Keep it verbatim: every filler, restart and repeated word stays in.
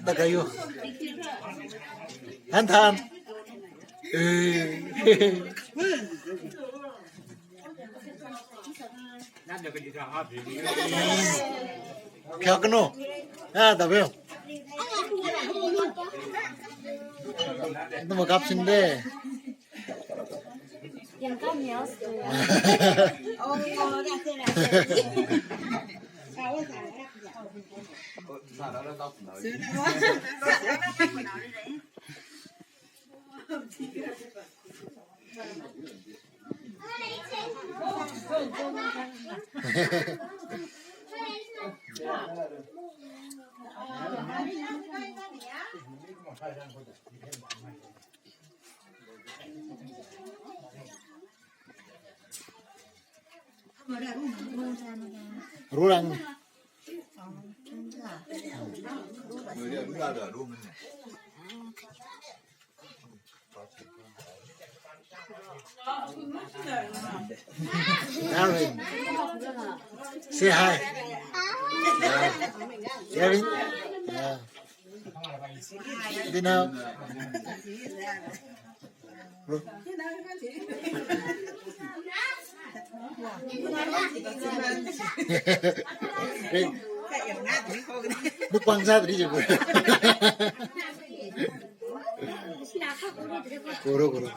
Dakayu. Hanthan. Eh. Kya kano? Ah, tabe. Ito makap sinde. Rulang. Darwin. Say hi. Yeah. Darwin. Yeah. Dina. Hey. Mukbang sāda ri je. Koro, koro.